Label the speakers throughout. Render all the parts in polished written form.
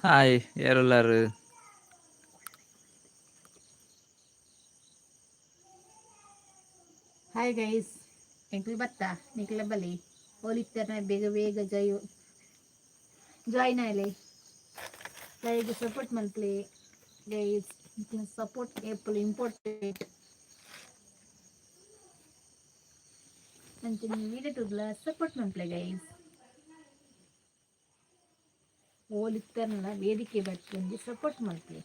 Speaker 1: Hi, ಏರುಲ್ಲಾರು?
Speaker 2: Hi guys, ಎಂಕ್ಲು ಬತ್ತ ನಿಕ್ಲ ಬಲಿ ಹೋಲಿತ್ತರ್ನ ಬೇಗ ಬೇಗ ಜೈ ಜಾಯ್ನ್ ಆಯ್ಲೆ. ಲೈಕ್ ಸಪೋರ್ಟ್ ಮಲ್ಪಲೆ ಗೈಸ್. ಸಪೋರ್ಟ್ ಏಪಲ್ ಇಂಪಾರ್ಟೆಂಟ್. ಅಂಚನೆ ವಿಡಿಯೋ ತೂದ್ಲ ಸಪೋರ್ಟ್ ಮಲ್ಪಲೆ ಗೈಸ್. ಓಲಿತ್ತರ್ನ ವೇದಿಕೆ ಬತ್ತೊಂಜಿ ಸಪೋರ್ಟ್ ಮಲ್ಪಲೆ.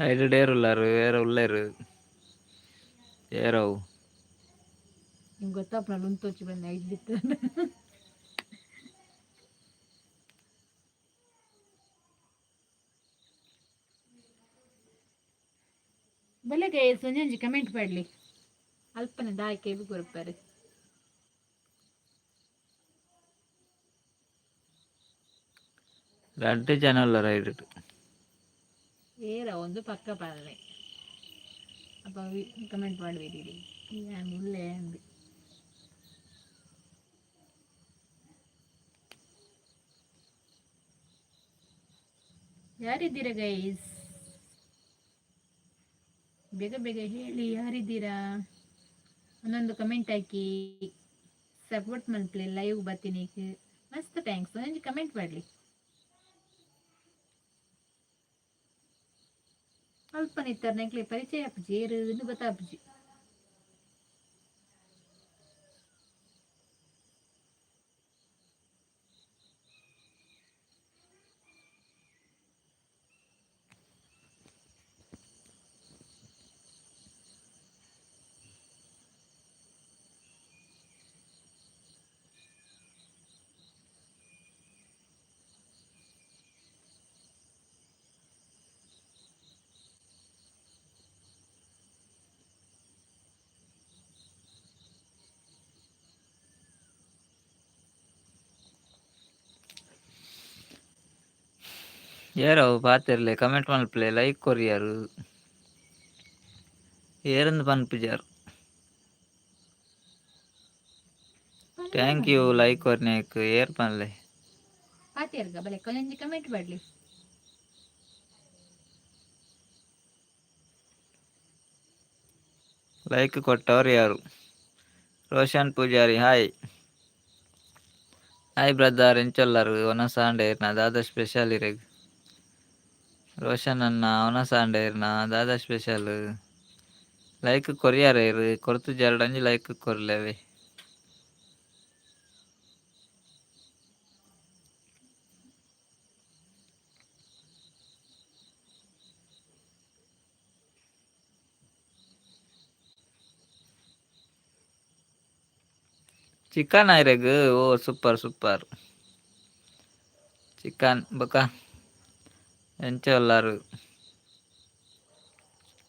Speaker 1: ಐಡ್ ಏರುಲ್ಲಾರು? ಏರ ಉಲ್ಲೇರು? ಏರವು?
Speaker 2: ನಿಮ್ಗೆ ಗೊತ್ತಾಪನ ಉಂತೊಚ್ಚಿ ಬಂದು ಐದು ಬಿತ್ತು. ಬಲೆ ಗೈಸ್, ಒಂಜೊಂಜಿ ಕಮೆಂಟ್ ಮಾಡಲಿ. ಅಲ್ಪನೆ ದಾಯಕೆ ಕೊರ್ಪಾರೆ.
Speaker 1: ರಡ್ಡ್ ಜನ ಉಲ್ಲಾರ ಐಡ್.
Speaker 2: ಏರ ಒಂದು ಪಕ್ಕ ಪಾಲನೆ ಅಪ್ಪ ಕಮೆಂಟ್ ಮಾಡುವಿರಿ. ನಾನು ಉಲ್ಲೆ ಅಂದು. ಯಾರಿದ್ದೀರಾ ಗೈಸ್? ಬೇಗ ಬೇಗ ಹೇಳಿ, ಯಾರಿದ್ದೀರಾ? ಒಂದೊಂದು ಕಮೆಂಟ್ ಹಾಕಿ ಸಪೋರ್ಟ್ ಮಲ್ಪಲೆ. ಲೈವ್ ಬರ್ತೀನಿ, ಮಸ್ತ್ thanks. ಒಂದೊಂದು ಕಮೆಂಟ್ ಮಾಡಲಿ. ಅಲ್ಪ ನಿತ್ತರ ನೆಕ್ಲೆ ಪರಿಚಯ ಆಪುಜಿ, ಏರು ಇಂದು ಗೊತ್ತಾಪುಜಿ.
Speaker 1: ಏರವು ಪಾತೆರ್ಲೆ, ಕಮೆಂಟ್ ಮಲ್ಪಲೆ, ಲೈಕ್ ಕೊರಿಯರು. ಏರಂದು ಪನ್ಪುಜಾರ್. Thank you like ಕೊರ್ನೇಕ್. ಏರ್ ಪನ್ಲೆ.
Speaker 2: ಪಾತೆರ್ಗ ಬಲೆ, ಒಂಜಿ ಕಮೆಂಟ್ ಮಾಡಲಿ.
Speaker 1: ಲೈಕ್ ಕೊಟ್ಟವರು ಯಾರು? Roshan Poojary, hi hi brother. ಎಂಚೊಲ್ಲರು? ಒನಸಾಂಡ ಇರ್ನ? ದಾದ ಸ್ಪೆಷಲ್ ಇರೆಗ್? ರೋಷನ್ ಅಣ್ಣ, ಒನಸಾಂಡ ಇರ್ನ? ದಾದ ಸ್ಪೆಷಲ್? ಲೈಕ್ ಕೊರಿಯಾರ ಇರು ಕೊರ್ತು ಜರಡಂಜಿ ಲೈಕ್ ಕೊರ್ಲೆವೆ. ಚಿಕನ್ ಐರೆಗ್? ಓ, ಸೂಪರ್ ಸೂಪರ್. ಚಿಕನ್ ಬೊಕ ಎಂಚ ಉಲ್ಲಾರು?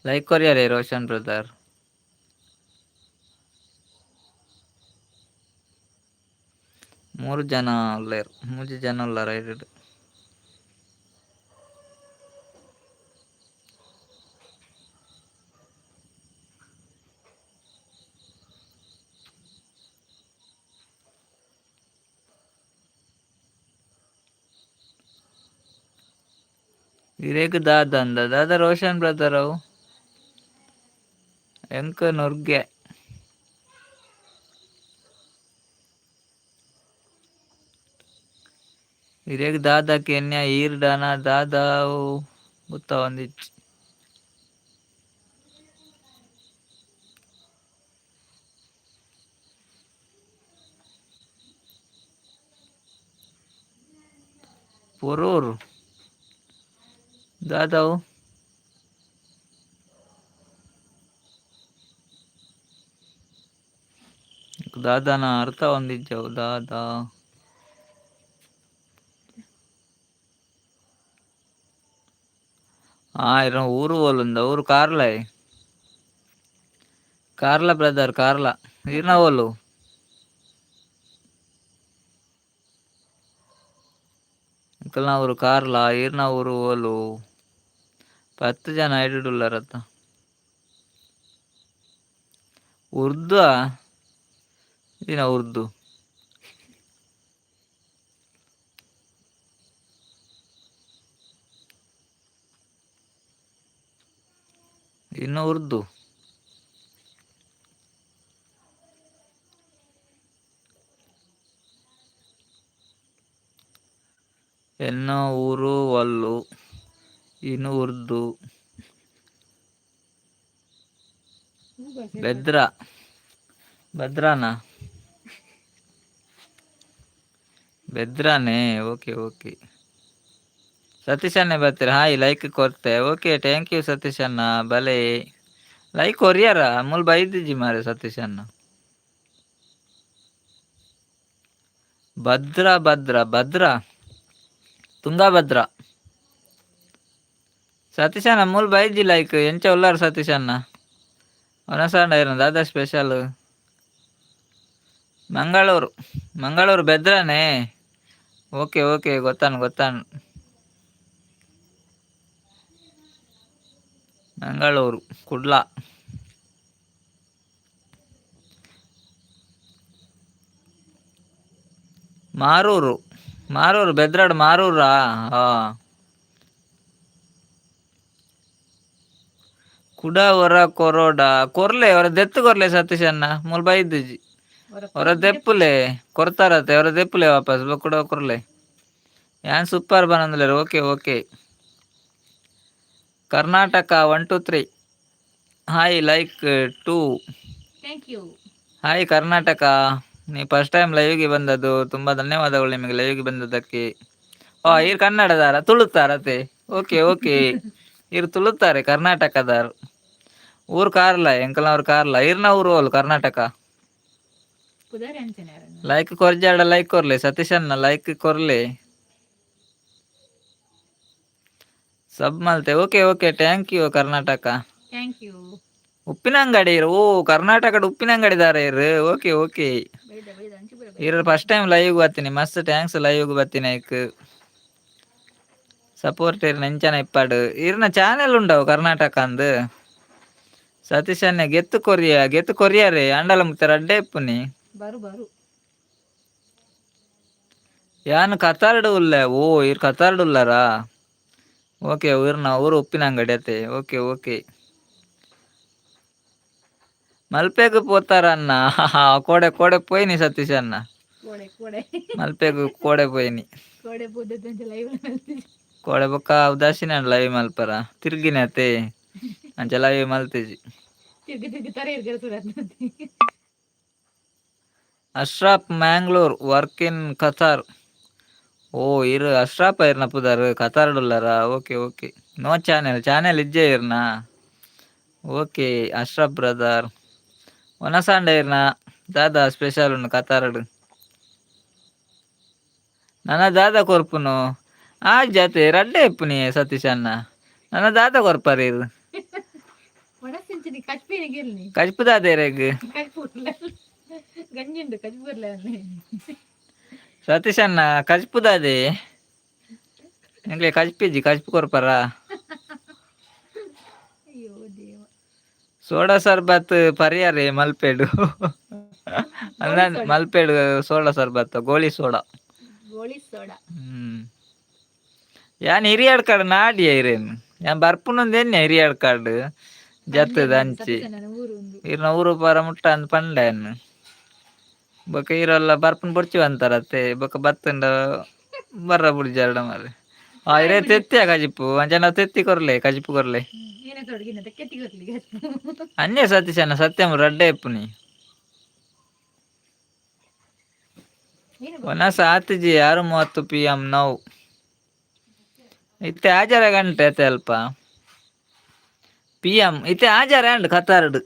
Speaker 1: ಲೈಕ್ ಕೊರಿಯಾರೆ ರೋಷನ್ ಬ್ರದರ್. ಮೂರು ಜನ ಉಲ್ಲೇರ್, ಮೂಜಿ ಜನ ಉಲ್ಲಾರ ಐಟ್. ಇರೇಗ್ ದಾದ ಅಂದ? ದಾದ ರೋಷನ್ ಬ್ರದರ್ ಅವು? ಎಂಕ್ ನುರ್ಗೆ. ಇರೇಗ್ ದಾದ ಕೆನ್ಯ ಈರ್ಡನ ದಾದ ಅವು ಗೊತ್ತಾವೊಂದಿಜ್ಜಿ. ಪೊರೂರು ದಾದವು? ದಾದಾನ ಅರ್ಥ ಒಂದಿಜ್ಜವು ದಾದಾ. ಆ ಇರ ಊರು ಓಲುಂದ? ಊರು ಕಾರ್ಲಾಯ್. ಕಾರ್ಲ ಬ್ರದರ್, ಕಾರ್ಲ. ಈರ್ನ ಓಲು? ಅಂಕಲ್ನ ಊರು ಕಾರ್ಲ, ಈರ್ನ ಊರು ಓಲು? 10 ಜನ ಐಡುಳ್ಳರತ್ತ. ಉರ್ದು ದಿನ ಉರ್ದು. ಇನ್ನು ಉರ್ದು. ಎನ್ನ ಊರು ಒಲ್ಲು, ಇನ್ನು ಉರ್ದು. ಬೆದ್ರ, ಭದ್ರಾನಾ? ಬೆದ್ರಾನೇ. ಓಕೆ ಓಕೆ, ಸತೀಶ್ ಅಣ್ಣೆ ಬರ್ತೀರ? ಹಾಯ್, ಲೈಕ್ ಕೊರ್ತೆ. ಓಕೆ, thank you Satish ಅಣ್ಣ. ಬಲೆ ಲೈಕ್ ಕೊರಿಯಾರ ಮೂಲ ಬೈದಿಜ್ಜಿ ಮಾರೆ ಸತೀಶ್ ಅಣ್ಣ. ಭದ್ರ ಭದ್ರ ಭದ್ರ ತುಂಗಭದ್ರ. ಸತೀಶ್ ಅಣ್ಣ ಮೂಲ ಬೈದ್ಜಿ ಲೈಕ್. ಎಂಚ ಉಲ್ಲಾರ ಸತೀಶ್ ಅಣ್ಣ? ಒನಸಾಂಡ ಇರ ದಾದಾ ಸ್ಪೆಷಲ್? ಮಂಗಳೂರು, ಮಂಗಳೂರು ಬೆದ್ರಾನೇ. ಓಕೆ ಓಕೆ, ಗೊತ್ತಾನು ಗೊತ್ತಾನು. ಮಂಗಳೂರು ಕುಡ್ಲ. ಮಾರೂರು, ಮಾರೂರು ಬೆದ್ರಾಡ್ ಮಾರೂರಾ? ಹಾ. ಕುಡ ಹೊರ ಕೊರೋಡ ಕೊರ್ಲೆ, ಅವರ ದೆತ್ತು ಕೊರ್ಲೆ ಸತೀಶ್ ಅಣ್ಣ. ಮೂಲ ಬೈದಿಜ್ಜಿ. ಹೊರ ದೆಪ್ಪುಲೆ, ಕೊರ್ತಾರತ್ತೆ, ಅವರ ದೆಪ್ಪುಲೆ ವಾಪಸ್ ಕುಡ ಕೊರ್ಲೆ. ಯಾನ್ super ಬನಂದ್ಲೇರ್. Okay okay. Karnataka 1 2 3, hi, like 2.
Speaker 2: Thank you.
Speaker 1: Hi Karnataka, ನೀವು ಫಸ್ಟ್ ಟೈಮ್ ಲೈವ್ಗೆ ಬಂದದ್ದು, ತುಂಬ ಧನ್ಯವಾದಗಳು ನಿಮಗೆ ಲೈವ್ಗೆ ಬಂದದ್ದಕ್ಕೆ. ಓ, ಇರ್ ಕನ್ನಡದಾರ ತುಳುತ್ತಾರತೆ. ಓಕೆ ಓಕೆ, ಇರ್ ತುಳುತ್ತಾರೆ ಕರ್ನಾಟಕದಾರು. ಊರು ಕಾರ್ಲ, ಎಂಕಲ್ನವ್ರು ಕಾರ್ಲ. ಇರ್ನ ಊರು ಓಲು ಕರ್ನಾಟಕ?
Speaker 2: ಪುದಾರ್ ಅಂಚನೆ.
Speaker 1: ಲೈಕ್ ಕೊರ್ಜಾಡ ಲೈಕ್ ಕೊರ್ಲೆ ಸತೀಶ್ ಅಣ್ಣ, ಲೈಕ್ ಕೊರ್ಲೆ. ಸಬ್ ಮಲ್ತೆ. Okay okay, thank you Karnataka.
Speaker 2: Thank you.
Speaker 1: Uppinangady ಇರು. ಓ, ಕರ್ನಾಟಕದ ಉಪ್ಪಿನಂಗಡಿದಾರ ಇರು. Okay okay.
Speaker 2: ಬೈದ ಬೈದ ಅಂಚು ಬರ.
Speaker 1: ಇರು ಫಸ್ಟ್ ಟೈಮ್ ಲೈವ್ ಬರ್ತೀನಿ. ಮಸ್ತ್ thanks live ಬರ್ತೀನಿ. ಐಕ್ ಸಪೋರ್ಟ್ ಇರ್ನ ಇಂಚನ ಇಪ್ಪಾಡು. ಇರ್ನ ಚಾನೆಲ್ ಉಂಡವು ಕರ್ನಾಟಕ ಅಂದು. ಸತೀಶ್ ಅಣ್ಣ ಗೆತ್ತು ಕೊರಿಯ, ಗೆತ್ತು ಕೊರಿಯಾರೆ ಅಂಡಲ ಮುತ್ತ ರಡ್ಡೆ ಇಪ್ಪುನಿ.
Speaker 2: ಬರು ಬರು.
Speaker 1: ಯಾನ್ ಕತಾರ್ಡು ಉಲ್ಲೆ. ಓ, ಇರ್ ಕತಾರ್ಡು ಉಲ್ಲಾರಾ? ಓಕೆ, ಊರ್ನ ಊರು ಉಪ್ಪಿನಂಗಡಿ ಅತ್ತೆ. Okay okay. ಮಲ್ಪೆಗ್ ಪೋತಾರ ಅಣ್ಣ? ಕೋಡೆ ಕೋಡೆ ಪೋಯಿನಿ ಸತೀಶ್ ಅಣ್ಣ.
Speaker 2: ಕೋಡೆ ಕೋಡೆ.
Speaker 1: ಮಲ್ಪೆಗ್ ಕೋಡೆ ಪೋಯಿನಿ.
Speaker 2: ಕೋಡೆ ಪೂದದಂಚ ಲೈವ್.
Speaker 1: ಕೋಡೆ ಬೊಕ್ಕ ಉದಾಸೀನ ಲೈವ್ ಮಲ್ಪರ ತಿರ್ಗಿನ ಅತ್ತೆ, ಅಂಚ ಲೈವ್ ಮಲ್ತಿಜಿ.
Speaker 2: ತಿರ್ಗಿ ತಿರ್ಗಿ ತರ ಇರ್ಗರ ಸುರತ್.
Speaker 1: Ashraf Mangalore, work in Qatar. ಓ, ಇರು ಅಶ್ರಾಫ್ ಇರ್ನ ಪುದರ್? ಕತಾರ್ಡುಲ್ಲಾರ? Okay okay. No channel? Channel ಇಜ್ಜೆ ಇರ್ನ. ಓಕೆ ಅಶ್ರಫ್ ಬ್ರದರ್, ಒನಸಾಂಡ ಇರ್ನ ದಾದಾ ಸ್ಪೆಷಲ್ ಉಂಡು ಕತಾರಡು? ನನ್ನ ದಾದಾ ಕೊರ್ಪುನು ಆ ಜಾತೆ ರಡ್ಡೆ ಇಪ್ಪುನಿ ಸತೀಶ್ ಅಣ್ಣ. ನನ್ನ ದಾದಾ ಕೊರ್ಪಾರ ಇರು?
Speaker 2: ಒಣಸಿಂಚಿನಿ ಕಚ್ಪಿನ ಗಿರ್ನಿ.
Speaker 1: ಕಜ್ಪು ದಾದೇರೆಗ್?
Speaker 2: ಕಚ್ಪುರ್ಲ ಗಂಜಿಂಡು ಕಚ್ಪುರ್ಲ.
Speaker 1: ಸತೀಶ್ ಅಣ್ಣ, ಕಜ್ಪು ದಾದೆ ಎಂಕ್ಲೆ? ಕಜ್ಪಿಜ್ಜಿ, ಕಜ್ಪು ಕೊರ್ಪಾರ?
Speaker 2: ಅಯ್ಯೋ ದೇವ.
Speaker 1: ಸೋಡಾ ಸರ್ಬತ್ ಪರಿಯಾರೆ ಮಲ್ಪೆಡು ಅಂದ. ಮಲ್ಪೆಡು ಸೋಡಾ ಸರ್ಬತ್, ಗೋಳಿ ಸೋಡಾ.
Speaker 2: ಗೋಳಿ ಸೋಡಾ.
Speaker 1: ಯಾನ್ ಹಿರಿಯಾಡ್ ಕಾರ್ಡ್ ನಾಡಿಯ ಇರೇನು. ಯಾನ್ ಬರ್ಪುನೊಂದು ಎನ್ನೆ ಹಿರಿಯಾಡ್ ಕಾರ್ಡ್ ಜತ್ತದ ಅಂಚಿ.
Speaker 2: ನನ್ನ ಊರು ಒಂದು.
Speaker 1: ಇರ್ನ ಊರು ಪರ ಮುಟ್ಟ ಅಂದ್ ಪಂಡೆ ಅನ್ನು. ಬೊಕ ಇರಲ್ಲ ಬರ್ಪುನ್ ಬೊಡ್ಚಿ ಅಂತಾರತ್ತೆ. ಬೊಕ ಬತ್ತಂಡ ಬರ್ರ ಬುಡ್ಜಾರ್ಡ ಮಾರ್ರೆ. ಆ ಇರೇ ತೆತ್ತಿಯ ಕಜಿಪು ಅಂಚ ತೆತ್ತಿ ಕೊರ್ಲೆ, ಕಜಿಪು ಕೊರ್ಲೆ.
Speaker 2: ಏನ ತೊಡಗಿನ ಕೆತ್ತಿ ಗೊತ್ತಲಿ.
Speaker 1: ಅನ್ಯ ಸತೀಶನ ಸತ್ಯಂ ರಡ್ಡೆ ಇಪ್ಪುನಿ.
Speaker 2: ಏನು?
Speaker 1: ಒನಸ ಆತಿಜಿ. 6:30 ಪಿ ಎಂ now. ಇತ್ತೆ ಆಜಾರ ಗಂಟೆ ಅತೆ ಅಲ್ಪ ಪಿ ಎಂ. ಇತ್ತೆ ಆಜಾರ ಅಂಡ್ ಕತಾರ್ಡ್.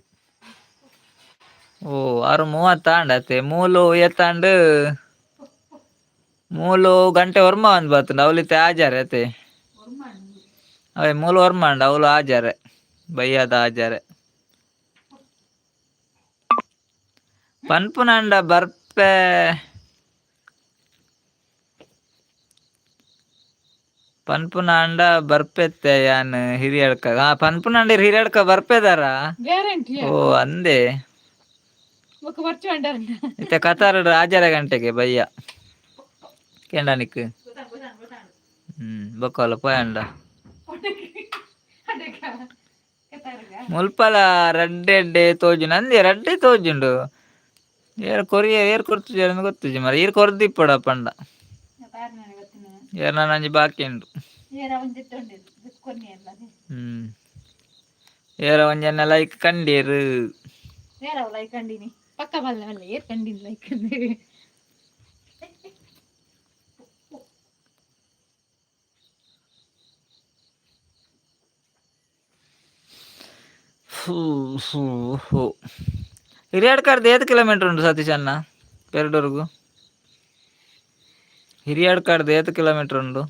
Speaker 1: ಓ, 6:30 ಆಂಡ್ ಅತೆ. ಮೂಲು ಏತಾಂಡ್? ಮೂಲು ಗಂಟೆ ಒರ್ಮ ಒಂದ್ ಬತ್ತುಂಡು. ಅವ್ಲು ಇತ್ತೆ ಆಜಾರೆ ಅತೆ. ಅವೇ ಮೂಲು ಒರ್ಮ ಅಂಡ್ ಅವ್ಲು ಆಜಾರೆ, ಬಯ್ಯಾದ ಆಜಾರೆ. ಪನ್ಪುನಂಡ ಬರ್ಪೆ. ಪನ್ಪುನಾಂಡ ಬರ್ಪೆತ್ತೆ ಯಾನ್ ಹಿರಿಯಡ್ಕ. ಹಾ, ಪನ್ಪುನಾಂಡ ಹಿರಿಯಡ್ಕ ಬರ್ಪೆದಾರ?
Speaker 2: ಗ್ಯಾರಂಟಿ.
Speaker 1: ಓ, ಅಂದೆ.
Speaker 2: ಬೊಕ್ಕ ವರ್ಚು ಅಂಡರ್.
Speaker 1: ಇತ್ತೆ ಕತಾರ್ 6:30 ಗಂಟೆಗೆ ಬಯ್ಯ ಕೆಂಡನಿಕ್. ಬೊಕ್ಕಲ ಪೋಯಂಡ. ಮುಲ್ಪಲ ರಡ್ಡೆ ಎಡ್ಡೆ ತೋಜುಂಡು ಅಂದೆ, ರಡ್ಡೆ ತೋಜುಂಡು. ಏರ್ ಕೊರಿಯ ಏರ್ ಕೊರ್ತಿಜಾರ್ ಗೊತ್ತಿಜ್ಜಿ ಮರ. ಈರ್ ಕೊರ್ದಿಪ್ಪಡ ಪಂಡ ಏರ್ ನಂಜಿ ಬಾಕಿ ಉಂಡು. ಏರ ಒಂಜನ್ನ ಲೈಕ್ ಕಂಡೀರ್.
Speaker 2: ಲೈಕ್ ಕಂಡಿನಿ ಪಕ್ಕ ಬಲ್ಲ ಅಲ್ಲ, ಏರ್ ಕಂಡಿನಿ ಲೈಕ್.
Speaker 1: ಹೂ ಹೂ ಹೂ. ಹಿರಿಯಾಡ್ಕಾರ್ದು ಏತ್ ಕಿಲೋಮೀಟರ್ ಉಂಟು ಸತೀಶ್ ಅಣ್ಣ ಪೆರಡೂರ್ಗು? ಹಿರಿಯಾಡ್ಕಾರ್ದು ಏತ್ ಕಿಲೋಮೀಟರ್ ಉಂಟು?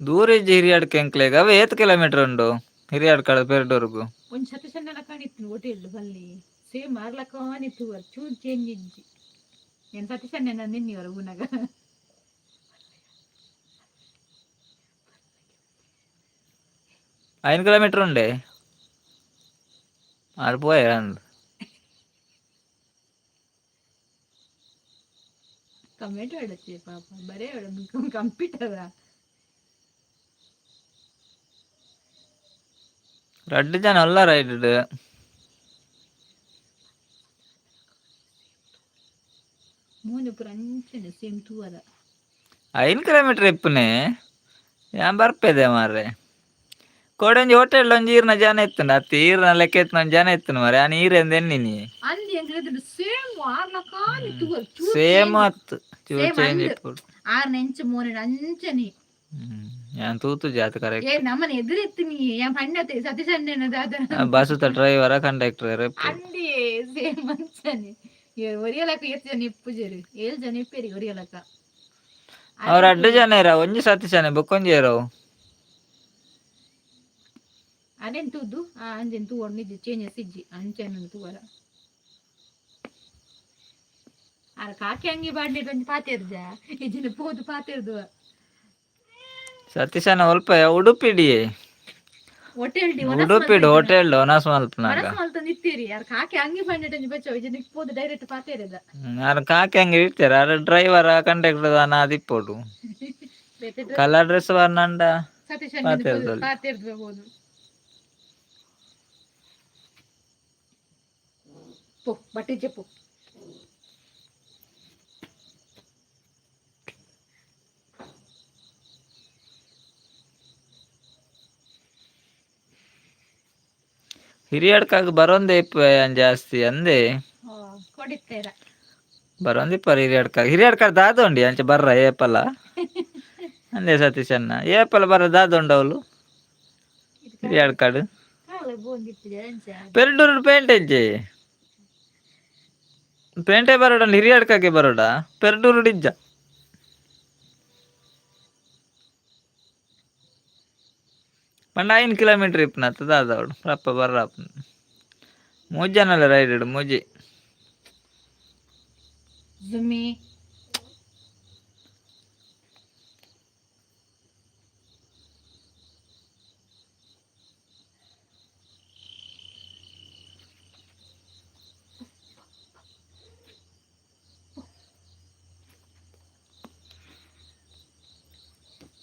Speaker 1: ದೂರ ಇಜ್ಜಿ ಹಿರಿಯಾಡ್ಕ ಎಂಕ್ಲೆಗ್. ಅವೆ ಏತ್ ಕಿಲೋಮೀಟರ್ ಉಂಡು ಹಿರಿಯಾಡ್ಕಾಡ್ ಪೆರಡೂರ್ಗು?
Speaker 2: ಒಂಜಿ ಸತೀಶಣ್ಣನ ಕಾಣಿತ್ತು ಹೋಟೆಲ್ ಬಲ್ಲಿ, ಸೇಮ್ ಮಾರ್ಲಕ್ಕ ಅನಿತ್ತು, ಚೂರು ಚೇಂಜ್ ಇಜ್ಜಿ. నేను ಸತೀಶಣ್ಣ ನಿನ್ನಿವರ ಊನಾಗ.
Speaker 1: 5 ಕಿಲೋಮೀಟರ್ ಉಂಡೆ ಆರು ಪೋಯ ಅಂದ್.
Speaker 2: ಕಮೆಂಟ್ ಹೇಳತ್ತೆ ಪಾಪ, ಬರೇ ಹೇಳ ಕಂಪ್ಯೂಟರ್.
Speaker 1: ರಡ್ಡು ಜನ ಅಲ್ಲ ರೈಡ್.
Speaker 2: ಮೂನು ಪೂರ ಅಂಚನೆ ಸೇಮ್ ತೂವದ.
Speaker 1: 5 ಕಿಲೋಮೀಟರ್ ಇಪ್ಪುನೆ, ಯಾನ್ ಬರ್ಪೆದೆ ಮಾರ್ರೆ. ಕೋಡಂಜಿ ಹೋಟೆಲ್ ಒಂಜಿ ಈರ್ನ ಜನ ಇತ್ತುಂಡು ಅತ್ತಿ, ಈರ್ನ ಲೆಕ್ಕ ಇತ್ತು ಒಂಜಿ ಜನ ಇತ್ತು ಮಾರ್ರೆ. ಯಾನ್ ಈರೆಂದು ಎನ್ನಿನಿ.
Speaker 2: ಅಂದಿ ಎಂಕ್ಲೆ ಸೇಮ್ ಆರ್ಲಕ್ಕ ತೂವಲ್.
Speaker 1: ಸೇಮ್ ಅತ್ತು, ಚೂರು
Speaker 2: Same
Speaker 1: change
Speaker 2: ಅಂದ್.
Speaker 1: ಇಪ್ಪುಡು.
Speaker 2: ಆರ್ ನೆಂಚು ಮೋನೆ ಅಂಚನೆ.
Speaker 1: ಯಾನ್ ತೂತು ಜಾತ ಕರೆಕ್ಟ್.
Speaker 2: ಏ, ನಮ್ಮನೆ ಎದುರೆತ್ತೀನಿ ಯಾ ಪಣ್ಣತೆ ಸತೀಶ್ ಅಣ್ಣನ ದಾದ.
Speaker 1: ಬಸ್ಸುತ ಡ್ರೈವರ ಕಂಡಕ್ಟರ್.
Speaker 2: ಅಂದಿ, ಸೇಮ್ ಅಂಚನೆ. ಒರಿಯಲಕ್ಕ ಏತ್ ಜನ ಇಪ್ಪುಜೆರು? ಏಳು ಜನ ಇಪ್ಪೇರಿ ಒರಿಯಲಕ್ಕ.
Speaker 1: ಅವ್ರ ಅಡ್ಡು ಜನ ಇರ, ಒಂಜಿ ಸತೀಶನೆ ಬೊಕ್ಕೊಂಜಿ ಇರವು.
Speaker 2: ಅದೇನ್ ತೂದು ಆ ಅಂಜೆನ್ ತೂವೊಂಡು ನಿಜ ಚೇಂಜಸ್ ಇಜ್ಜಿ, ಅಂಚೆನ್ ತೂವರ. ಆರ್ ಕಾಕಿ ಅಂಗಿ ಬಾಡ್ಲಿ ಒಂಜಿ ಪಾತೆರ್ಜ ಇಜ್ಜಿನ ಪೋದು ಪಾತೆರ್ದು.
Speaker 1: ಸತೀಶನ ಒಲ್ಪ ಉಡುಪಿಡಿಯೇ.
Speaker 2: ಹೋಟೆಲ್ ಡಿ.
Speaker 1: ಉಡುಪಿಡ್ ಹೋಟೆಲ್ ಒನಸ್ ಮಲ್ಪನಾಗ.
Speaker 2: ಮನಸ್ ಮಲ್ತೊಂದು ಇತ್ತೀರಿ. ಯಾರ್ ಕಾಕಿ ಅಂಗಿ ಬಂಡಿಟ್ ಒಂಜಿ ಬಚ್ಚ ಇಜ್ಜಿನ ಪೋದು ಡೈರೆಕ್ಟ್ ಪಾತೆರದ.
Speaker 1: ಯಾರು ಕಾಕಿ ಅಂಗಿ ಇರ್ತಾರೆ? ಅರ ಡ್ರೈವರ್ ಕಂಡಕ್ಟರ್ ದಾನ ಅದಿಪ್ಪೊಡು.
Speaker 2: ಬೇತೆ.
Speaker 1: ಕಲರ್ ಡ್ರೆಸ್ ವರ್ನಂಡ.
Speaker 2: ಸತೀಶ್
Speaker 1: ಪಾತೆರ್ದೊಲಿ.
Speaker 2: ಪಾತೆರ್ದು ಬೋದು ಪೋ, ಬಟ್ಟೆ చెప్పು.
Speaker 1: ಹಿರಿಯಡ್ಕಾಗ ಬರೋಂದೇ ಇಪ್ಪೆ ಜಾಸ್ತಿ ಅಂದೆ.
Speaker 2: ಕೊಡಿತ್ತೇರ.
Speaker 1: ಬರೋಂದಿಪ್ಪರ್ ಹಿರಿಯಡ್ಕಾಗ. ಹಿರಿಯಡ್ಕಾರ ದಾದೋಂಡಿ ಅಂಚೆ ಬರ್ರ ಏಪಲ ಅಂದೆ ಸತೀಶಣ್ಣ. ಏಪಲ ಬರ್ರ ದಾದೋಂಡು ಅವಳು ಹಿರಿಯಡ್ಕಾಡು.
Speaker 2: ಕಾಲ ಬೋಂದಿತ್ತು ಅಂಚ.
Speaker 1: ಪೆರಡೂರು ಪೇಂಟೆ ಇಜ್ಜಿ, ಪೇಂಟೆ ಬರೋಡ, ಹಿರಿಯಡ್ಕಾಗೆ ಬರೋಡ, ಪೆರಡೂರು ಇಜ್ಜ. ಪಂಡ 5 ಕಿಲೋಮೀಟರ್ ಇಪ್ಪುನತ್ತ ದಾದವಡು ರಪ್ಪ ಬರ್ರ. ಮೂಜಿ ಜನಲ ರೈಡ್ ಮೂಜಿ.
Speaker 2: ಜುಮಿ.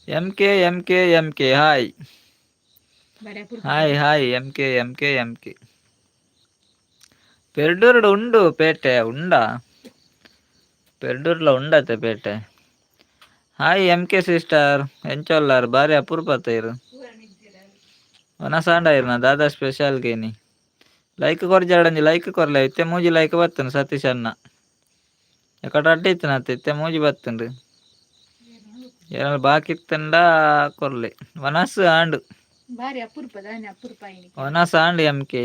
Speaker 1: M K M K M K hi.
Speaker 2: ಬರೆ.
Speaker 1: Hi hi M K M K M K. ಪೆರ್ಡೂರ್ಡು ಉಂಡು ಪೇಟೆ ಉಂಡಾ? ಪೆರ್ಡೂರ್ಲ ಉಂಡತೆ ಪೇಟೆ. ಹಾಯ್ ಎಂ ಕೆ ಸಿಸ್ಟರ್, ಎಂಚೊಲ್ಲಾರ್? ಬಾರಿ ಅಪರೂಪತ ಇರು. ವನಸಾಂಡ ಇರ್ನ ದಾದಾ ಸ್ಪೆಷಲ್ ಗೇನಿ? ಲೈಕ್ ಕೊರ್ಜಾಡಂಜಿ ಲೈಕ್ ಕೊರ್ಲೆ. ಇತ್ತೆ ಮೂಜಿ ಲೈಕ್ ಬತ್ತುಂಡು ಸತೀಶ್ ಅಣ್ಣ. ಎಕಡ ಅಡ್ಡ ಇತ್ತಿನತ್ತ, ಇತ್ತೆ ಮೂಜಿ ಬತ್ತುಂಡು. ಏನಾರ ಬಾಕಿ ಇತ್ತಂಡ ಕೊರ್ಲೆ. ವನಸ್ ಆಂಡು.
Speaker 2: ಬಾರಿ ಅಪರೂಪ ದಾನೆ, ಅಪರೂಪ ಆಯ್ನಿ.
Speaker 1: ವನಸ್ ಆಂಡ್ ಎಂ ಕೆ.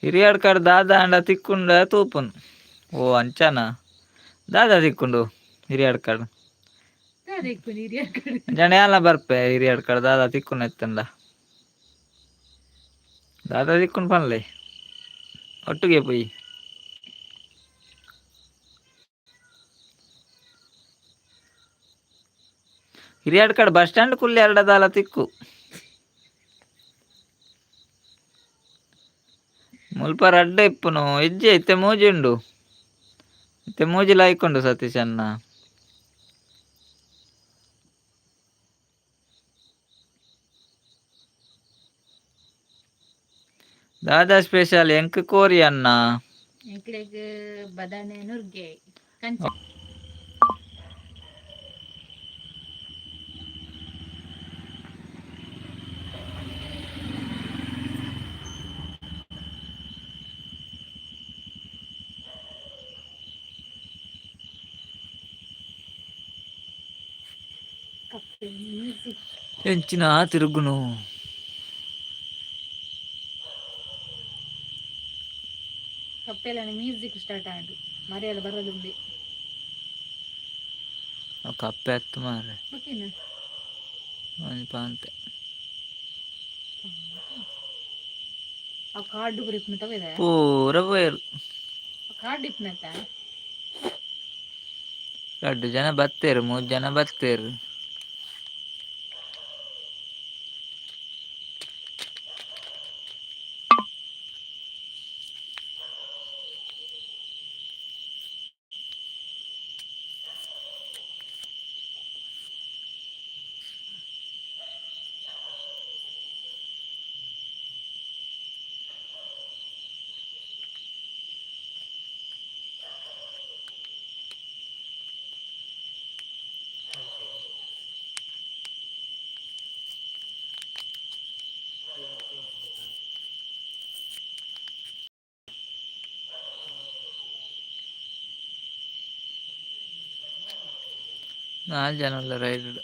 Speaker 1: ಹಿರಿಯಡ್ಕಡ್ ದಾದ ಅಂಡ ತಿಕ್ಕುಂಡ ತೂಪುನ್. ಓ, ಅಂಚನ ದಾದಾ ತಿಕ್ಕುಂಡು ಹಿರಿಯಡ್ಕಡ್?
Speaker 2: ದಾದ ಇಪ್ಪುನಿ ಹಿರಿಯಡ್ಕಡ್?
Speaker 1: ಜನ ಎಲ್ಲ ಬರ್ಪೆ ಹಿರಿಯಡ್ಕಡ್. ದಾದಾ ತಿಕ್ಕುಂಡು ಎತ್ತಂಡ, ದಾದಾ ತಿಕ್ಕುಂಡು ಪನ್ಲೆ, ಒಟ್ಟಿಗೆ ಪೋಯಿ. ಹಿರಿಯಡ್ಕಡ್ ಬಸ್ ಸ್ಟ್ಯಾಂಡ್ ಕುಲ್ಲಿ ಎರಡ ದಾಲ ತಿಕ್ಕು. ಮುಲ್ಪ ರಡ್ಡೆ ಇಪ್ಪುನು ಇಜ್ಜೆ. ಇತ್ತೆ ಮೂಜಿ ಉಂಡು, ಇತ್ತೆ ಮೂಜಿ ಲೈಕ್ ಉಂಡು ಸತೀಶ್ ಅಣ್ಣ. ದಾದಾ ಸ್ಪೆಷಲ್ ಎಂಕ್ ಕೋರಿ ಅಣ್ಣ.
Speaker 2: ಎಂಕ್ಲೆಗ್ ಬದಾನೆ ನುರ್ಗೆ ಕಂಚ. ಕಪ್ಪೆ ಮ್ಯೂಸಿಕ್.
Speaker 1: ಎಂಚಿನ ತಿರುಗುನು?
Speaker 2: ಕಪ್ಪೆಲನ ಮ್ಯೂಸಿಕ್ ಸ್ಟಾರ್ಟ್ ಆಂಡ್ ಮರಿಯಲ ಬರೋದುಂಡೆ.
Speaker 1: ಕಪ್ಪೆ ಅತ್ತು ಮಾರೆ.
Speaker 2: ಓಕೆನಾ?
Speaker 1: ಒಂಜಿ ಪಾಂತೆ.
Speaker 2: ಆ ಕಾರ್ಡ್ ಪೂರ ಇಪ್ಪುನ ತಗೋದ.
Speaker 1: ಪೂರ ಪೋಯೆರ್.
Speaker 2: ಕಾರ್ಡ್ ಇಪ್ಪುನತ್ತ.
Speaker 1: ರಡ್ಡ್ ಜನ ಬತ್ತೆರ್, ಮೂಜಿ ಜನ ಬತ್ತೆರ್. ನಾಲ್ ಜನ ಉಲ್ಲೆರ್ ರೈಡ್.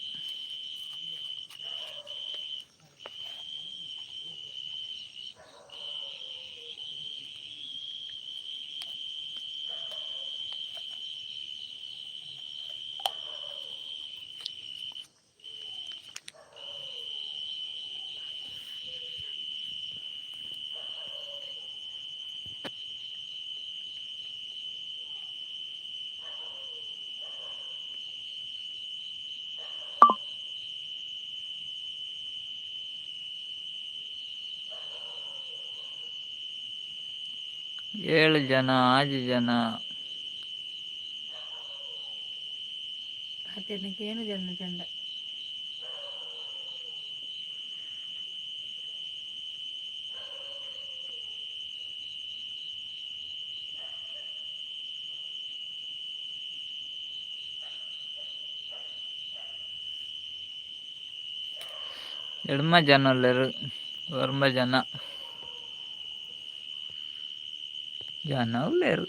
Speaker 1: ಏಳು ಜನ, ಆಜಿ ಜನ.
Speaker 2: ಪಾತೆರ್ನಕ್ಕೆ ಏನು ಜನ ಚಂದ.
Speaker 1: ಎಡ್ಮ ಜನ ಉಲ್ಲೆರ್, ಒರ್ಂಬ ಜನ ಜನ ಉಲ್ಲೆರ್.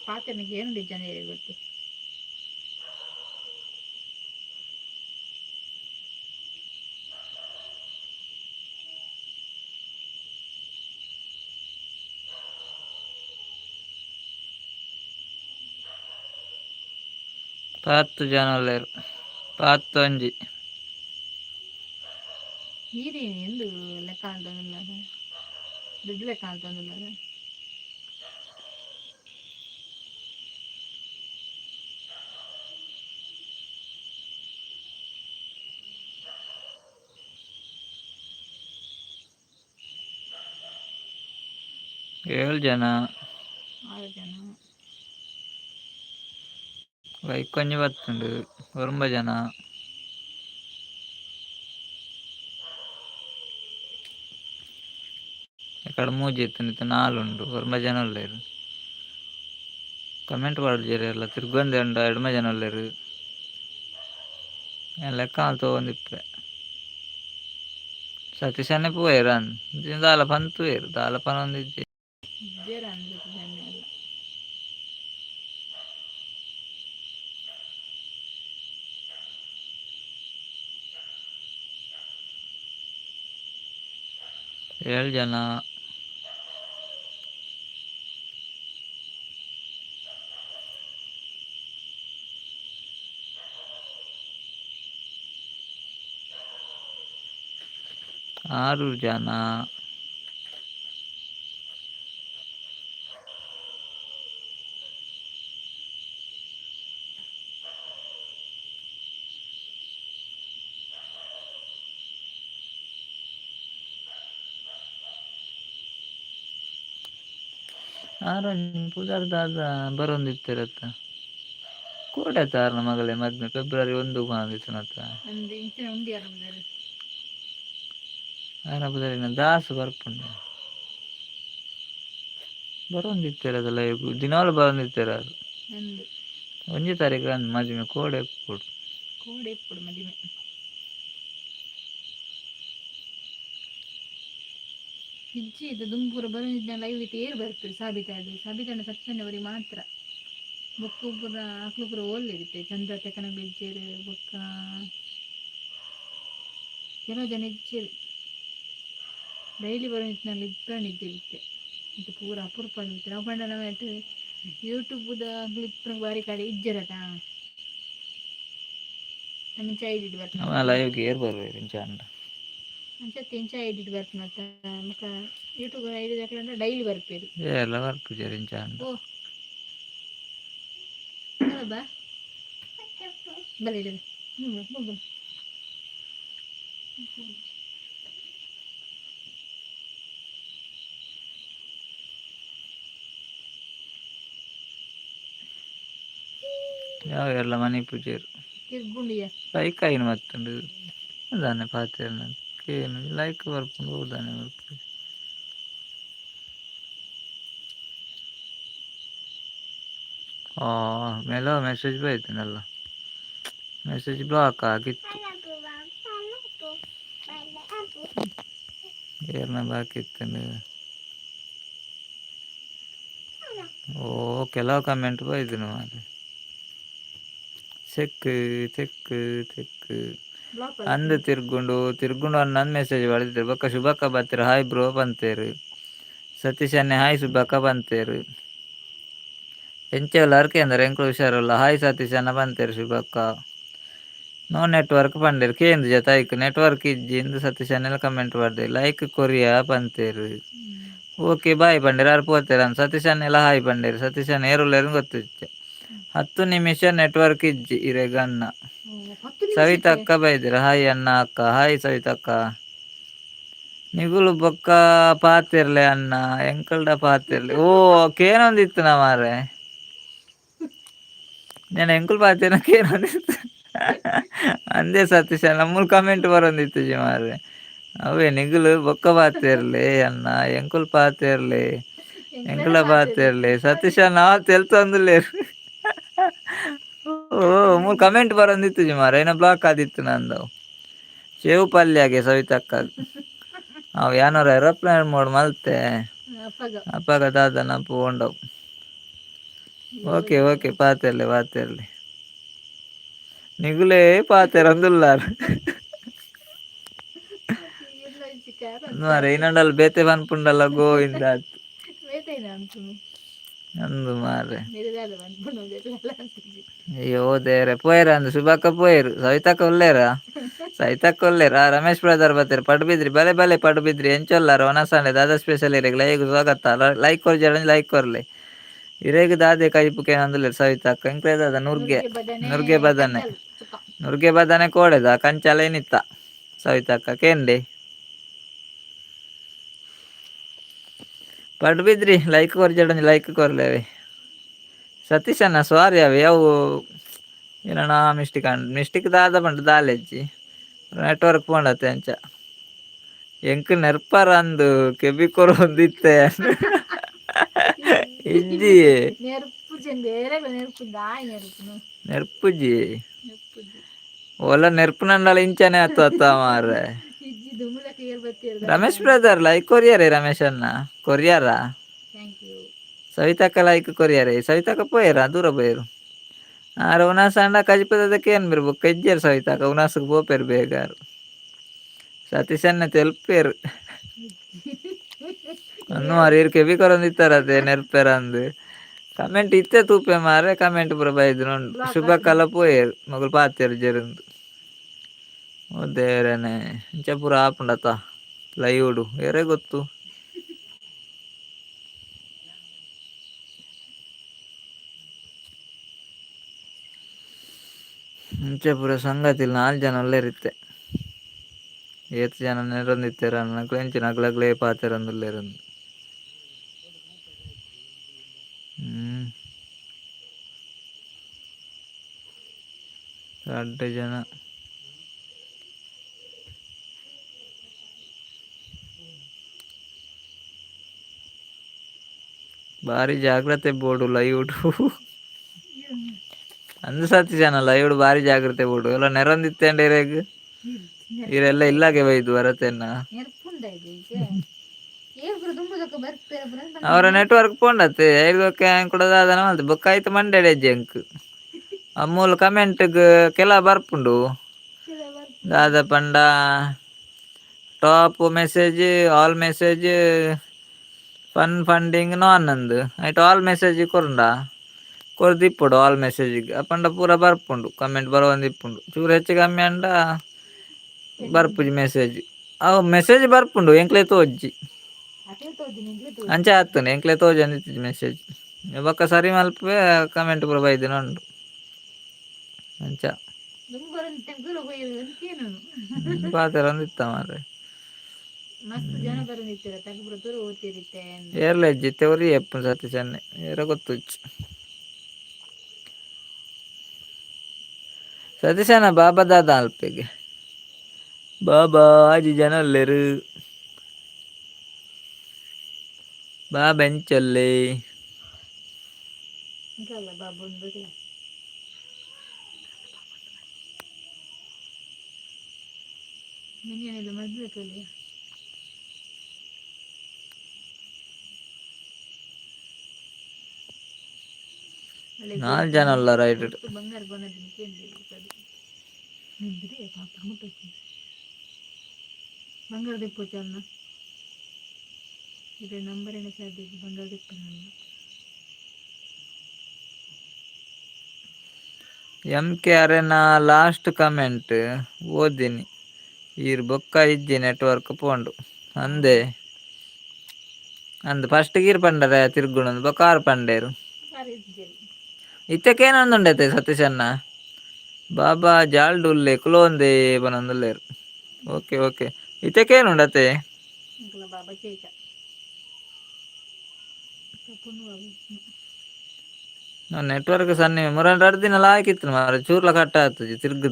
Speaker 2: ಪಾತೆರ್ನಕ್ಕೆ ಏನು ಜನ ಗೊತ್ತು.
Speaker 1: ಪತ್ತು ಜನ ಉಲ್ಲೆರ್, ಪತ್ತೊಂಜಿ.
Speaker 2: ನೀರೇನು ಎಂದು ಲೆಕ್ಕ ಅಂತಂದಿಲ್ಲ, ದುಡ್ಡು ಲೆಕ್ಕ ಅಂತಂದಿಲ್ಲ.
Speaker 1: ಏಳು ಜನ.
Speaker 2: ಆರು ಜನ.
Speaker 1: ಲೈಕ್ ಒಂಜಿ ಬತ್ತುಂಡು. ಒರ್ಂಬ ಜನ. ಎಕಡೆ ಮೂಜಿ ಇತ್ತುಂಡು, ಇತ್ತೆ ನಾಲ್ ಉಂಡು. ಒರ್ಂಬ ಜನ ಉಲ್ಲೆರ್. ಕಮೆಂಟ್ ಪಾಡ್ಜೆರ್ ಎಲ್ಲ. ತಿರ್ಗೊಂದೆ ಉಂಡು. ಎಡ್ಮ ಜನ ಉಲ್ಲೆರ್. ಯಾನ್ ಲೆಕ್ಕ ಮಲ್ತೊಂದಿಪ್ಪೆ. ಸತೀಶನ್ನೇ ಪೋಯೆರ್ ಅಂದ್ ದಾಲ ಪಂತುವೆರ್, ದಾಲ ಪನೊಂದಿಜ್ಜೆ.
Speaker 2: ಇಜ್ಜೆರ್ ಅಂದ್ರೆ ಜನ ಎಲ್ಲ.
Speaker 1: ಏಳು ಜನ. ಆರು ಜನ. ಆರೊಂಜಿ ಪುದರ್ ದಾದ ಬರೊಂದಿತ್ತಿರತ್ತ ಕೋಡೆ ಆರ್ನ ಮಗಳೇ ಮದ್ಮೆ ಫೆಬ್ರವರಿ 1 ಪನೊಂದಿತ್ತಿನತ್ತ.
Speaker 2: ಅಂದ್ ಇಂಚಿನ ಉಂಡಿ ಯಾರು.
Speaker 1: ಆರ್ನ ಪುದರಿನ ದಾಸ್ ಬರ್ಪುಂಡು ಬರೊಂದಿತ್ತೆರ್ ಲೈವ್ ದಿನಾಲು ಬರೊಂದಿತ್ತೆರ್ ಆರ್.
Speaker 2: ಅಂದ್.
Speaker 1: 1 ತಾರೀಕು ಅಂದ್ ಮದಿಮೆ, ಕೋಡೆ ಇಪ್ಪೊಡು.
Speaker 2: ಕೋಡೆ ಇಪ್ಪೊಡು ಮದಿಮೆ. ಇಜ್ಜಿ, ಇದು ದುಂಬು ಪೂರ ಬರೊಂದಿತ್ತಿನ ಲೈವ್ ಇತ್ತೆ ಏರ್ ಬರ್ಪೆರ್? ಸಾಬಿತ ಅದು ಸಾಬಿತಾಂಡ ಸತ್ಯಣ್ಣವರಿಗೆ ಮಾತ್ರ. ಬೊಕ್ಕ ಪೂರ ಅಕ್ಲು ಪೂರ ಓಲ್ಲೆರ್ ಇತ್ತೆ? ಚಂದ್ರ ತೆಕ್ಕನಗ್ ಇಜ್ಜೆರ್. ಬೊಕ್ಕ ಕೆಲವು ಜನ ಇಜ್ಜೆರ್. ಡೈಲಿ ಬರೊಂದಿತ್ತಿನ ಇಪ್ಪೆರ್ ಇತ್ತೆ. ಇತ್ತೆ ಪೂರ ಅಪರೂಪ ಇತ್ತೆ. ನಾವು ಪಂಡ ನಾವು ಯೂಟ್ಯೂಬ್ದ ಇಪ್ಪುನ ಬಾರಿ ಕಡೆ ಇಜ್ಜೆರತ ನಮ್ಮ ಐಡಿಡ್ ಬರ್ಪುನ.
Speaker 1: ಅವ ಲೈವ್ಗೆ ಏರ್ ಬರ್ವೇರ್ ಇಂಚ ಅಂಡ?
Speaker 2: ಅಂಚ ಇಂಚ ಐಡಿಡ್ ಬರ್ಪುನತ್ತ. ಬೊಕ್ಕ ಯೂಟ್ಯೂಬ್ ಐಡಿ ದಾಕಲಂಡ ಡೈಲಿ ಬರ್ಪೆರ್.
Speaker 1: ಏರ್ಲ ಬರ್ಪುಜೆರ್ ಇಂಚ ಅಂಡ.
Speaker 2: ಓ ಬಾ ಬಲೆ ಬಲೆ ಬಲೆ.
Speaker 1: ಯಾವ ಏರ್ಲ ಮನಿ ಪೂಜೆರ್.
Speaker 2: ತಿರ್ಗುಂಡಿಯ.
Speaker 1: ಲೈಕ್ ಆಯಿನ ಮತ್ತುಂಡು ದಾನೆ ಪಾತೆರ್ನ ಕೇನು ಲೈಕ್ ಬರ್ಪುಂಡು ದಾನೆ ಬರ್ಪುಂಡು. ಆ ಮೆಲೋ ಮೆಸೇಜ್ ಬೈತಿನಲ್ಲ, ಮೆಸೇಜ್ ಬ್ಲಾಕ್ ಆಗಿತ್ತು. ಏರ್ನ ಬಾಕಿ ಇತ್ತಂಡು? ಓ, ಕೆಲವು ಕಮೆಂಟ್ ಬೈದಿನ ಮಾರೆ. Check check check.
Speaker 2: Block.
Speaker 1: ಅಂದ್, ತಿರ್ಗುಂಡು ತಿರ್ಗುಂಡು ಅನ್ನ ಮೆಸೇಜ್ ಬರೆದಿತ್ತೆರ್. ಬೊಕ್ಕ ಶುಭಕ್ಕ ಬತ್ತೆರ್, ಹಾಯ್ ಬ್ರೋ ಪಂತೇರು. ಸತೀಶ್ ಅನ್ನೆ ಹಾಯ್ ಸುಬ್ಬಕ್ಕ ಪಂತೇರು. ಎಂಚ ಉಲ್ಲರ್ ಕೇಂದ್ರ. ಎಂಕುಲು ಹುಷಾರುಲ್ಲ. ಹಾಯ್ ಸತೀಶ್ ಅನ್ನ ಪಂತೇರು. ಶುಭಕ್ಕ ನೋ ನೆಟ್ವರ್ಕ್ ಪಂಡೇರು. ಕೇಂದ್ರ ಜತ ಐಕ್ ನೆಟ್ವರ್ಕ್ ಇಜ್ಜಿ ಇಂದು ಸತೀಶ್ ಅನ್ನೆಲ್ಲ ಕಮೆಂಟ್ ಮಾಡ್ದೆ. ಲೈಕ್ ಕೊರಿಯಾ ಪಂತೇರು. ಓಕೆ ಬಾಯ್ ಪಂಡೇರು. ಆರ್ ಪೋತೇರು. ಅಂದ್ ಸತೀಶ್ ಅನ್ನೆಲ್ಲ ಹಾಯ್ ಪಂಡೇರು. ಸತೀಶ್ ಅನ್ನ ಏರುಲ್ಲೇರು ಗೊತ್ತಿಜ್ಜೆ. 10 ನಿಮಿಷ ನೆಟ್ವರ್ಕ್ ಇಜ್ಜಿ ಇರೆಗಣ್ಣ.
Speaker 2: 10 ನಿಮಿಷ.
Speaker 1: ಸವಿತಕ್ಕ ಬೈದಿರ, ಹಾಯ್ ಅಣ್ಣ ಅಕ್ಕ. ಹಾಯ್ ಸವಿತಕ್ಕ. ನಿಗುಲು ಬೊಕ್ಕ ಪಾತಿರ್ಲೆ ಅಣ್ಣ ಎಂಕಲ್ಡ ಪಾತಿರ್ಲೆ. ಓ, ಕೇನೊಂದಿತ್ತು ನಾ ಮಾರೆ. ನಾನು ಎಂಕುಲ್ ಪಾತಿರ್ನ ಕೇನೊಂದಿತ್ತು ಅಂದೇ. ಸತೀಶ ನಮ್ಮೂಲ್ ಕಮೆಂಟ್ ಬರೊಂದಿತ್ತು ಜಿ ಮಾರೆ. ಅವೇ ನಿಗುಲು ಬೊಕ್ಕ ಪಾತಿರ್ಲೆ ಅಣ್ಣ, ಎಂಕುಲ್ ಪಾತಿರ್ಲೆ, ಎಂಕುಲ ಪಾತಿರ್ಲೆ. ಸತೀಶ ನಾವ್ ತೆಲ್ತೊಂದುಲ್ಲೇರು. ಓ, ಮೂಲು ಕಮೆಂಟ್ ಬರೊಂದಿತ್ತು ಜಿ ಮಾರೆ. ಏನೋ ಬ್ಲಾಕ್ ಆದಿತ್ತು ನಂದವು. ಸೇವು ಪಲ್ಯಗೆ ಸವಿತಕ್ಕ. ಅವು ಯಾನೋರ ಏರೋಪ್ಲೇನ್ ಮೋಡ್ ಮಲ್ತೆ.
Speaker 2: ಅಪ್ಪಗ.
Speaker 1: ಅಪ್ಪಗ ದಾದನ ಪೋಂಡವು. Okay okay, ಪಾತೆರ್ಲೆ ಪಾತೆರ್ಲೆ. ನಿಗುಲೇ ಪಾತೆರಂದುಲ್ಲಾರ್ ಮಾರೆ. ಇನ್ನೊಂಡಲ್ಲಿ ಬೇತೆ ಪನ್ಪುಂಡಲ್ಲ ಗೋವಿಂದ. ಅಂದು ಮಾರೆ. ಅಯ್ಯೋ ದೇವ್ರೆ, ಪೋಯರ ಅಂದು ಶುಭಕ್ಕ ಪೋಯರು. ಸವಿತಕ್ಕ ಉಲ್ಲೇರಾ? ಸವಿತಕ್ಕ ಉಲ್ಲೇರಾ? ರಮೇಶ್ ಬ್ರದರ್ ಬತ್ತೆರ್ ಪಡುಬಿದ್ರಿ. ಬಲೆ ಬಲೆ ಪಡುಬಿದ್ರಿ. ಎಂಚೊಲ್ಲಾರ ಒನಸಾಂಡೆ ದಾದಾ ಸ್ಪೆಷಲ್ ಇರೆಗ್ ಲೈಕ್ ಸ್ವಾಗತ. ಲೈಕ್ ಕೊರ್ಜಡ, ಲೈಕ್ ಕೊರ್ಲೆ. ಇರೆಗ್ ದಾದೆ ಕೈಪುಕೆ ಅಂದುಲ್ಲೆರ್ ಸವಿತಕ್ಕ. ಎಂಕ್ಲೆ ದಾದ? ನುರ್ಗೆ ನುರ್ಗೆ ಬದನೆ. ನುರ್ಗೆ ಬದನೆ ಕೋಡೆದ ಕಂಚಲ ಏನಿತ್ತ ಸವಿತಕ್ಕ ಕೇಂಡೆ. ಪಡುಬಿದ್ರಿ ಲೈಕ್ ಕೊರ್ಜಡ, ಲೈಕ್ ಕೊರ್ಲೇವೆ. ಸತೀಶಣ್ಣ ಸಾರಿ, ಅವೆ ಅವು ಏನಣ್ಣ ಮಿಸ್ಟೇಕ್ ಅಂಡ್ ಮಿಸ್ಟೇಕ್ ದಾದ ಪಂಡ ದಾಲೆಜ್ಜಿ. ನೆಟ್ವರ್ಕ್ ಪೋಂಡತೆ ಅಂಚ. ಎಂಕ್ ನೆರ್ಪರ ಅಂದು ಕೆಬಿ ಕೊರೊಂದಿತ್ತೆ ಇಜ್ಜಿ. ನೆರ್ಪುಜಿ. ಓಲ ನೆರ್ಪುನಂಡಲ ಇಂಚನೆ ಆತು ಅತ್ತ ಮಾರ್ರೆ. ರಮೇಶ್ ಬ್ರದರ್ ಲೈಕ್ ಕೊರಿಯರೇ. ರಮೇಶ್ ಅಣ್ಣ ಕೊರಿಯರ? ಸವಿತಕ್ಕ ಲೈಕ್ ಕೊರಿಯರೇ. ಸವಿತಕ್ಕ ಪೋಯರ, ದೂರ ಪೋಯರು ಆರ್. ಉನಾಸ ಅಂಡ ಕಜಿಪದಕ್ಕೆ ಏನ್ ಬಿರ್ ಬೊಕ್ಕ ಇಜ್ಜೆರ್. ಸವಿತಕ್ಕ ಉನಾಸಕ್ ಪೋಪೆರ್ ಬೇಗಾರು. ಸತೀಶನ್ನ ತೆಲ್ಪೇರು ಅನ್ನು ಮಾರಿ. ಇರ್ ಕೆಬಿ ಕೊರೊಂದಿತ್ತಾರ ಅದೇ ನೆರ್ಪೆರ ಅಂದು ಕಮೆಂಟ್ ಇತ್ತೆ ತೂಪೆ ಮಾರೆ. ಕಮೆಂಟ್ ಪೂರ ಬೈದು ಉಂಡು. ಶುಭ ಕಲ ಪೋಯೆರ್ ಮೊಗಲ್ ಪಾತೆರ್ ಜೆರುಂದು. ಓ ದೇವರೇನೆ, ಇಂಚ ಪೂರ ಆಪುಂಡತ. ಲೈವ್ಡು ಏರೇ ಗೊತ್ತು. ಮುಂಚೆ ಪೂರ ಸಂಗತಿಲ್ ನಾಲ್ ಜನ ಉಲ್ಲೆರಿತ್ತೆ. ಏತ್ ಜನ ನೆರೊಂದಿತ್ತೆರ್ ನಕ್ಲೆಂಚಿನ ಅಕ್ಲಕ್ಲೇ ಪಾತೆರೊಂದುಲ್ಲೆರಂದು. ಹ್ಮ್ ರಡ್ಡ್ ಜನ. ಬಾರಿ ಜಾಗ್ರತೆ ಬೋಡು ಲೈವ್ಡು. ಅಂದ್ ಸತೀಶನ ಲೈವ್ಡು ಬಾರಿ ಜಾಗ್ರತೆ ಬೋಡು. ಎಲ್ಲ ನೆರೊಂದಿತ್ತೆಂಡ ಇರೆಗ್ ಇರೆಲ್ಲ ಇಲ್ಲಾಗೆ ಬೈದು ಬರತೆನ್ನ.
Speaker 2: ನೆರ್ಪುಂಡ ಇದು ಈಗ ಏರ್ಪುರ ದುಂಬುದಕ್ಕ ಬರ್ಪೇರ ಪುರ.
Speaker 1: ಅವರ ನೆಟ್ವರ್ಕ್ ಪೋಂಡತ್ತೆ ಐರ್ಗೊಕ್ಕೆ ಕೂಡ ದಾದನ ಮಲ್ತೆ ಬೊಕ್ಕ ಆಯ್ತು ಮಂಡೆಡ್ ಹೆಜ್ಜೆ ಅಂಕ್. ಆ ಮೂಲು ಕಮೆಂಟ್ಗ್ ಕೆಲ ಬರ್ಪುಂಡು. ದಾದ ಪಂಡ top message, all message, fun funding none ಅಂದ್. ಐಟ್ ಆಲ್ ಮೆಸೇಜ್ ಕೊರ್ಂಡ ಕೊರ್ದಿಪ್ಪೊಡು ಆಲ್ ಮೆಸೇಜ್ ಅಪಂಡ ಪೂರ ಬರ್ಪುಂಡು, ಕಮೆಂಟ್ ಬರೊಂದಿಪ್ಪುಂಡು. ಚೂರು ಹೆಚ್ಚು ಕಮ್ಮಿ ಅಂಡ ಬರ್ಪುಜಿ ಮೆಸೇಜ್. ಅವು ಮೆಸೇಜ್ ಬರ್ಪುಂಡು, ಎಂಕ್ಲೆ ತೋಜ್ಜಿ.
Speaker 2: ಅಕಲೆ ತೋಜಿ, ನಿಂಕ್ಲೆ ತೋಜಿ.
Speaker 1: ಅಂಚ ಆತುಂಡು, ಎಂಕ್ಲೆ ತೋಜೊಂದಿತ್ತಿಜಿ ಮೆಸೇಜ್. ಬೊಕ್ಕ ಸರಿ ಮಲ್ಪುವೆ, ಕಮೆಂಟ್ ಪೂರ ಬೈದಿನ ಉಂಡು ಅಂಚ.
Speaker 2: ದುಂಬು ಬರೊಂದಿತ್ತೆ ದೂರ ಪೋಯಿರು ಕೇನುನು.
Speaker 1: ಪಾತೆರೊಂದಿತ್ತ ಮಾರ್ರೆ.
Speaker 2: ಮಸ್ತ್ ಜನ ಬರೊಂದಿತ್ತೆರ ತಗ ಪೂರ ದೂರ ಓದ್ತಿರಿತ್ತೆ.
Speaker 1: ಏರ್ಲ ಇಜ್ಜಿ ಇತ್ತೆ, ಒರಿ ಎಪ್ಪುನು ಸತೀಶನ್ನೆ, ಏರ ಗೊತ್ತುಜ್ಜಿ. ಸತೀಶನ ಬಾಬಾ ದಾದ ಅಲ್ಪೆಗೆ ಬಾಬಾ ಆಜಿ ಜನ ಉಲ್ಲೆರ್. ಬಾಬಾ ಎಂಚೊಲ್ಲೆ?
Speaker 2: ಇಂಕಲ್ಲ ಬಾಬು ಉಂಡು. ಮಿನಿಯನೆಲ್ಲ ಮದ್ವೆ ಕಲಿಯ.
Speaker 1: ನಾಲ್ ಜನ ಉಲ್ಲರ್ ಐಟ್.
Speaker 2: ಬಂಗಾರ ಕೊನದಿನ ಕೇಂದ್ರ ನಿಂದ್ರೆ ಪಾಪ ಮುಟ್ಟೊಚ್ಚಿ ಬಂಗಾರ ದಿಪ್ಪು ಚನ್ನ ಇದು ನಂಬರ್ ಏನ ಸಾಧ್ಯ ಬಂಗಾರ ದಿಪ್ಪನಲ್ಲ.
Speaker 1: ಎಂ ಕೆ ಅರೆನ ಲಾಸ್ಟ್ ಕಮೆಂಟ್ ಓದಿನಿ ಈರ್, ಬೊಕ್ಕ ಇಜ್ಜಿ, ನೆಟ್ವರ್ಕ್ ಪೋಂಡು ಅಂದೆ. ಅಂದ್ ಫಸ್ಟ್ ಗೀರ್ ಪಂಡರೆ ತಿರ್ಗುಣಂದು, ಬೊಕ್ಕ ಆರ್ ಪಂಡೇರು.
Speaker 2: ಸಾರಿ ಇಜ್ಜರಿ.
Speaker 1: ಇತ್ತಕ್ಕೇನೊಂದುಂಡೈತೆ ಸತೀಶಣ್ಣ? ಬಾಬಾ ಜಾಲ್ಡುಲ್ಲೆ ಕುಲೋಂದೆ ಪನೊಂದುಲ್ಲೆರ್. ಓಕೆ ಓಕೆ, ಇತ್ತಕ್ಕೇನುಂಡತೆ?
Speaker 2: ಇಂಕಲ ಬಾಬಾ ಚೇಚ ಪುಣ್ಣು ಬಾಬು.
Speaker 1: ನೆಟ್ವರ್ಕ್ ಸನ್ನಿ ಮುರ 2 ದಿನ ಲಾಯ್ಕಿತ್ತು ಮಾರ್ರೆ, ಚೂರ್ಲ ಕಟ್ಟ ಆತುಜಿ ತಿರ್ಗುದು.